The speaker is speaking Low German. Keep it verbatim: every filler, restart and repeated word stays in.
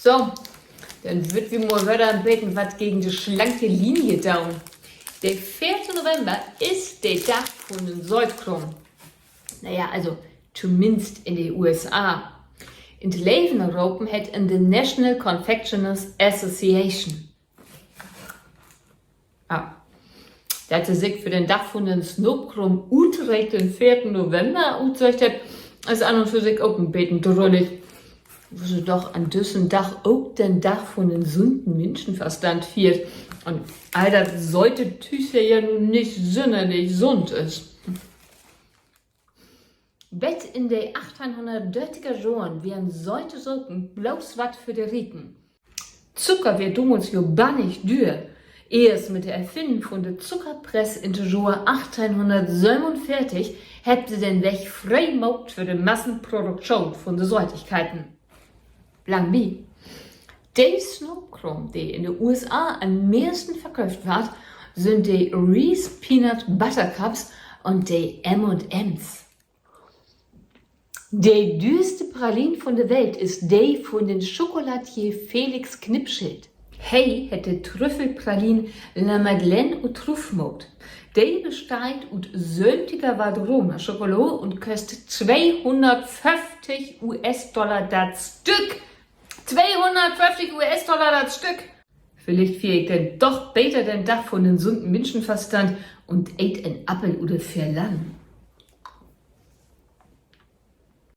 So, denn wüllt wi mal wedder en beten wat gegen de slanke Linie doon. De veerte November is de Dag vun den Söötkraam. Na ja, also tominnst in de U S A. In't Leven ropen hett em de National Confectioners Association. Ah. Dat se sik för den Dag vun den Snoopkraam utrekent den veerten November utsöcht hebbt, is an un för sik ok en beten drullig. Wo se doch an düssen Dag ok den Dag vun den sunnen Minschenverstand fiert. Un all dat söte Tüüg, de ja nu nich sünnerlich sund is. Bet in de achteihnhunnertdörtiger Johren weren söte Saken bloots wat för de Rieken. Zucker weer domals jo bannig düer. Eerst mit de Erfinnen vun de Zuckerpress in de Johr achteihnhunnertsövenunveertig hebbt se den Weg free maakt för de Massenproduktion vun de Sötigkeiten. Blangbi: De Snoopkraam, de in de U S A an'n mehrsten verköfft warrt, sünd de Reese's Peanut Butter Cups un de M un M's. De düerste Pralin vun de Welt is de vun den Schokolatier Felix Knippschild. He hett de Trüffelpralin La Madeleine au Truffe maakt. De besteiht ut söventiger Valrhona-Schokolaad un köst tweehunnertföfftig U-S-Dollar dat Stück. Tweehunnertföfftig U-S-Dollar dat Stück. Villicht fier ik denn doch beter den Dag vun den sunnen Minschenverstand un eet en Appel oder veer Lann.